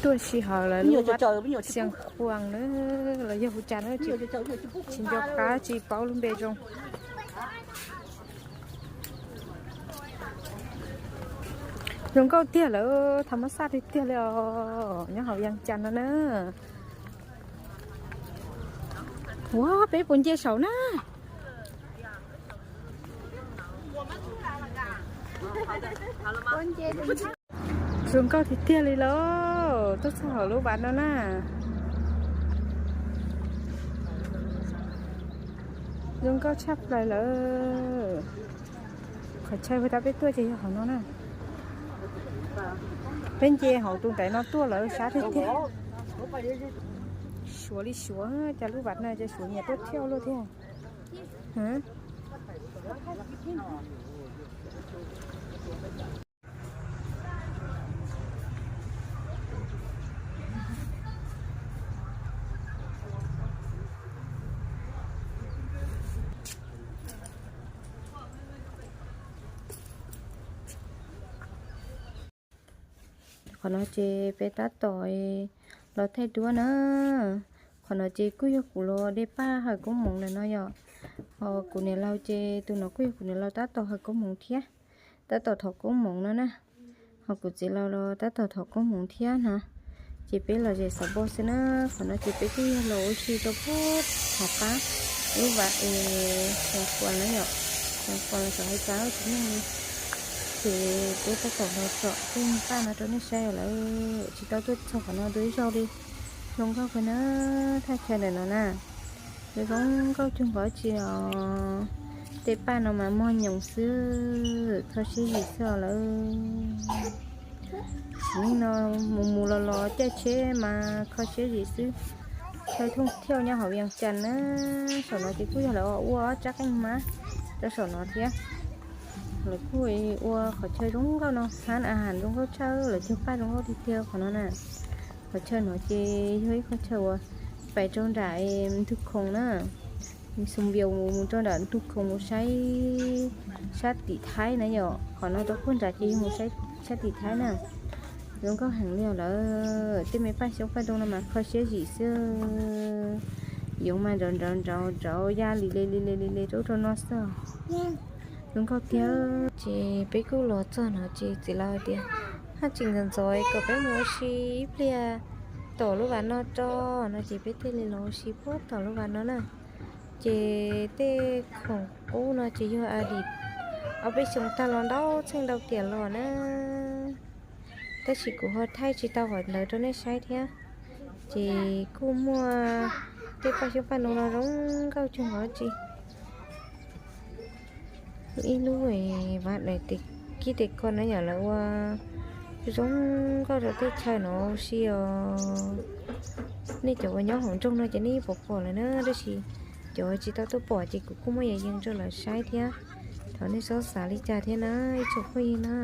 Tuaj si hauv lawv lub vaj Xiav Khuam na, los yog hu cas na, tsis nco qab tsis paub lub npe zoo. Zoo nkauj tiag lawm, thaum muab xaj tiag tiag li os, nyob hauv Vias Cas no na. Ua peb puas nce saum na? Zoo nkauj tiag tiag li lauj, tuaj txog hauv lub vaj no na. Zoo nkauj tshaj plaws lawm. Qhov chaw uas peb tuaj ces yog hauv no na. Peb nce hauv tus ntaiv no tuaj lawm sab tiag tiag. Suav li suav, cas lub vaj no ces suav nyiam tuaj thiab luaj thiab. Qhov no ces peb tab tom los thaij duab na. Qhov no ces kuj yog kuv los de paj hawm koob hmoov ntawm no yom. Ho kuv niam laus ces tus no kuj yog kuv niam laus tab tom hawm koob hmoov thiab, tab tom thov koob hmoov no na. Ho kuv txiv laus los tab tom thov koob hmoov thiab no. Ces peb los zem xov npog xwb na. Qhov no ces peb kuj yog los ua si rau pem hav pab lub vaj es Xeev Khuam na yom. Xeev Khuam los xyov hais cas tsis meej li. Ces peb tab tom los tsom tej paj no rau nej saib lawm, tsis tau tuaj txog qhov no dua ib zaug li. Zoo nkauj kawg na, thaj chaw ntawm no na. Zoo nkauj cuag nkaus tsi os. Tej paj no mas mog nyoos xwb, kho siab zim xwb os lawm. Sim neej no mus mus los los caij tsheb mas kho siab zim xwb. Chaw thooj thiauj nyob hauv Vias Cas na. Saum no ces kuj yog lawv ua ob rab qeej hmab rau saum no thiab. Lawv kuj ua qhov chaw zoo nkauj no, hab a has zoo nkauj tshaj, lawv cog paj zoo nkauj tiag tiag qhov no na. Qhov chaw no ces yog ib qhov chaw uas pais rau nram ntug khoom na. Xum Vias mus rau nram ntug khoom mus saib sab tim Thaib na yom. Qhov no rau puag nrad ces yog mus saib sab tim Thaib na. Zoo nkauj heev li os lawm. Tej me paj xyoob paj ntoo no mas kho siab zim xwb. Yoov mas nrov nrov nrov nrov ya li le li le li le rau rau no xwb. Zoo nkauj tiag. Ces peb kuj los txog no ces txiv laus tias haj tseem ntxov ntxov kom peb mus ua si ib pliag tom lub vaj no tso no ces peb thiaj li los ua si puag tom lub vaj no na. Ces tej khoom qub no ces yog Adidas, ob peb xyoo tag los ntau txheej ntau tiam los na. Tab sis kuv ho thaij tsis tau qhov ntawd rau nej saib thiab. Ces kuj muaj tej paj xyoob paj ntoo no zoo nkauj cuag nkaus tsi. Ib lub vaj daim kib tes ko na yom, lawv ua zoo nkauj rau tej chaw no si os. Nej cov uas nyob hauv nroog no ces nej yeej pom pom lawm na, tab sis cov tsis tau tuaj pom ces kuv kuj muab yees yees rau lawv saib thiab. Thov nej txhob xav li cas thiab na ib tsoom phooj ywg na.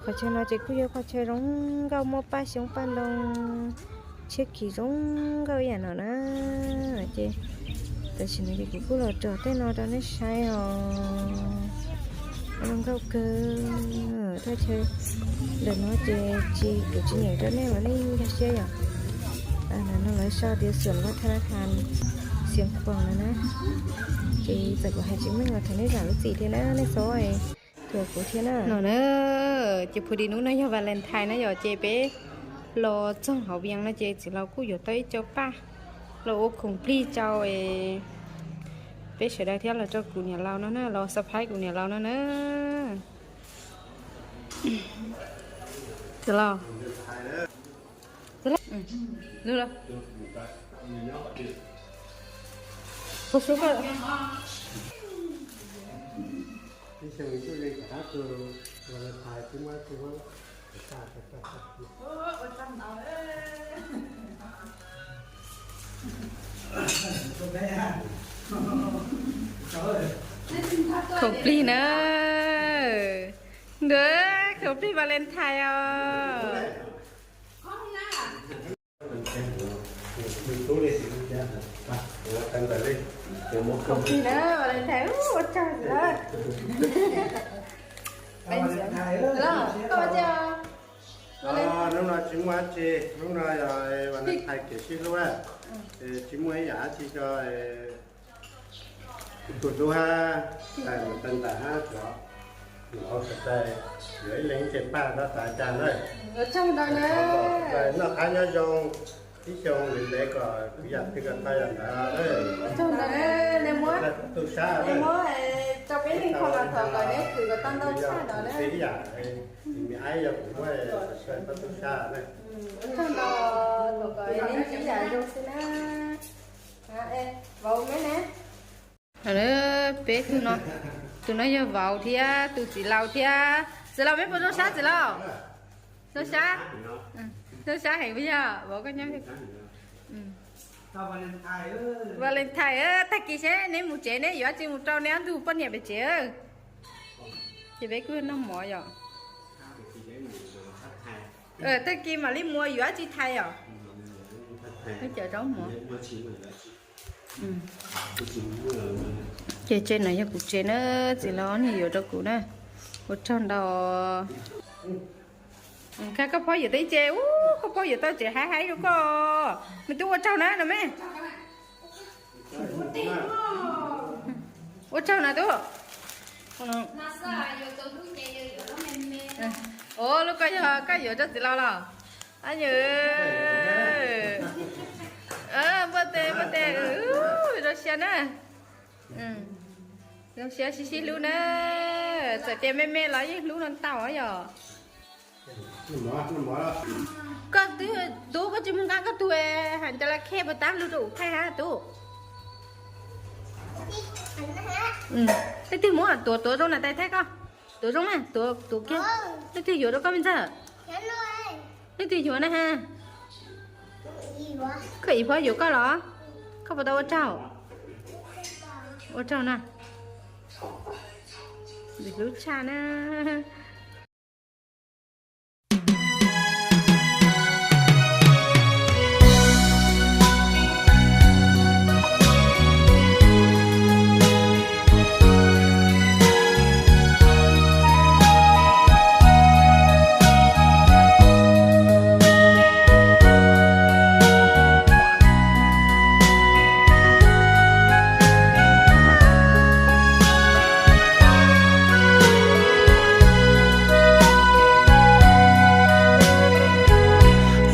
Qhov chaw no ces kuj yog qhov chaw zoo nkauj, muaj paj xyoob paj ntoo, tshiab khiv zoo nkauj ib yam no na. Ces tam sim no ces kuv kuj los tsom tej no rau nej saib os. Zoo nkauj kawg. Thaj chaw ntawm no ces tsis, kuv tsis nyeem rau nej los nej nkag siab yom. No lawv sau tias xom vaj thab laj thas Xiav Khuam no na. Ces txawm kuv hais tsis meej los thov nej zam lub txim thiab na, nej txhob thuam kuv thiab na. No na, ces phu di hnub no yog Valentine na yom, ces peb los txog hauv Vias no ces txiv laus kuj yuav tau ib co paj los ua khoom plig rau peb sawv daws thiab los rau kuv niam laus no na, los surprise kuv niam laus no na. Txiv laus. Khoom plig na. Ntuav khoom plig Valentine os. Khoom plig na, Valentine ua tsaug lawm. Koj ua tsaug. Hnub no tsis muaj dab tsi, hnub no yog Valentine kev sib hlub, tsis muaj ib yam dab tsi, yog tus hlub hab tais mus tau ntawm hab cov, ua kom tais yuav ib leeg ib ce paj tab tas cas na. Noj qab nyob zoo, ib xyoo ntev ntev kom kwv yam twg kom tau yam ntawd. Ua tsaug ntau, nej muab, nej muab rau peb leeg kho mas thov kom neb khwv kom tau ntau tshaj no na. Ib yam, me ab yog kuv muab tau tub sab na. Ua tsaug ntau, thov kom neb ntsib yam zoo xwb na. Vauv me ne. Peb tug no, tus no yog vauv thiab tus txiv laus thiab. Txiv laus, peb puas zoo sab txiv laus? Zoo sab. Zoo sab heev puas yog vauv koj nyob? Valentine, tag kis seb neb mus tsev neb yuav dab tsi mus rau neb ob tug poj niam pem tsev. Ces peb kuj noj mov yom. Tag kis mam li mus yuav dab tsi thaiv yom. Cov zaub mov. Ces tsev no yog kuv tsev na, txiv laus niag yuav rau kuv na. Ua tsaug ntau. Koj phob yuav tau ib ce, koj phob yuav tau tsev haib haib rau koj. Me tub ua tsaug na no me. Ua tsaug na tub. Ua lub koj yog koj yuav rau txiv laus los? Ab, npaj tes npaj tes, zoo siab na. Zoo siab sib sib hlub na. Txawm tias me me los yeej hlub no ntau yom. Koj tub, koj tsis mus nqa koj tug hais cov la khej puas tab lug rau ub thaij hab tub. Leej twg muab tuav tuav zoo na tais thaij koj. Tuav zoo na, tuav kiag. Leej twg yuav rau koj me ntxawg? Leej twg yuav na ha? Koj ib phob yuav koj los? Koj puas tau ua tsaug? Ua tsaug na. Ntxim hlub tshaj na.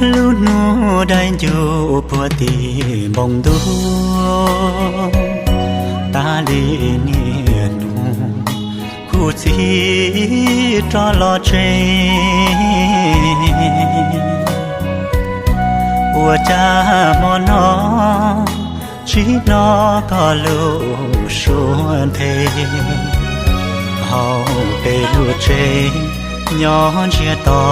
Lub hnub daim ncuv puag tim npoo ntuj, tas li niaj hnub kuv txiv rov los tsev. Ua cas hmo no tsis hnov koj lub suab nthe, hauv peb lub tsev nyob ntsiag to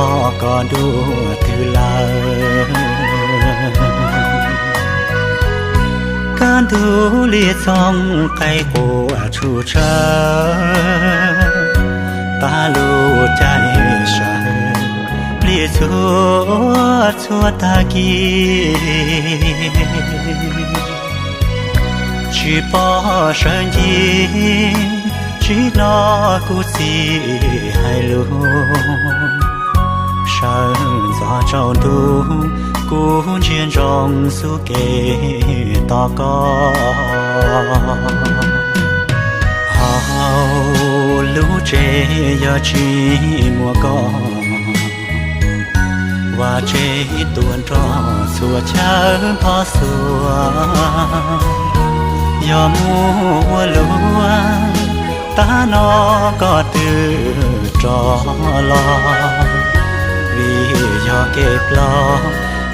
koj dua twg lawm. Kaj ntug li txooj qaib quaj tshum tshawv, tas lub caij sawv plig txhua txhua tag kis. Tsis pom sawv ncig, tsis hnov kuv txiv hais lus. Sawv ntxov tsaus ntuj, kuv ntsia ntsoov xub kev tos koj. Hauv lub tsev yog tsis muaj koj, vaj tsev tuaj nrog txhua chaw npog xuas. Yog muaj ua luaj, tag no koj twb rov los, vim yog kev ploj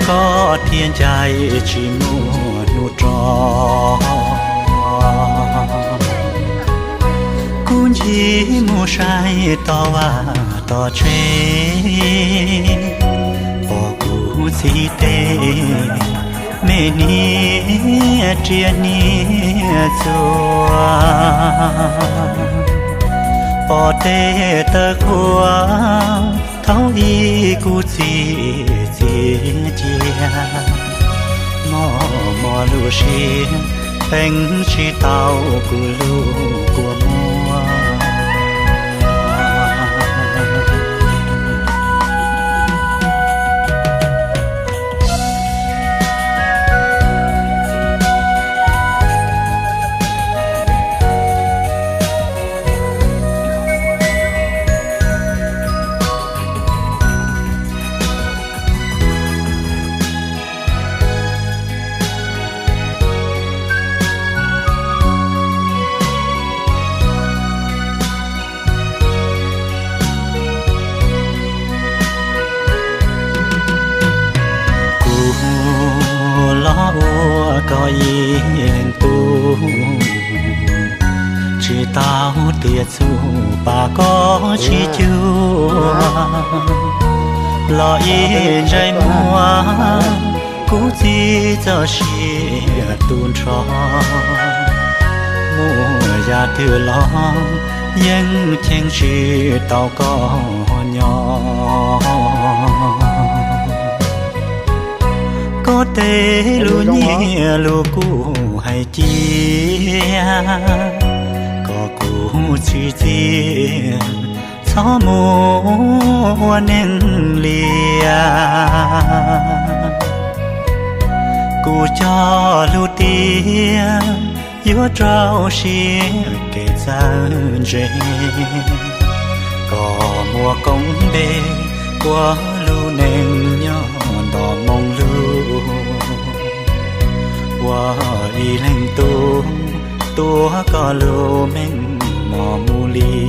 koj thiaj ncaim tsis muaj hnub rov. Kuv ncig mus saib tom vaj tom tsev, pom kuv txiv tej me niag riam niag txuas, pom tej taw qhua thaum ub kuv txiv txiav cia. Mos mos lub siab, peem tsis tau kuv lub kua muag. Ua koj ib leeg tub, tsis tau tias txuj pa koj tsis cuag, los ib ntsais muag kuv txi txoj sia tu nrho. Muaj yam twg los yeej cheem tsis tau koj nyob. Koj tej lus nyiaj lus kub hais cia, kom kuv txi txiaj txhob mus ua neeg liam. Kuv cog lus tias yuav rau siab kev txawj ntse, kom muaj koob npe ua lub neej nyob nto moo lug, ua ib leeg tub tuav koj lub meej mom mus li.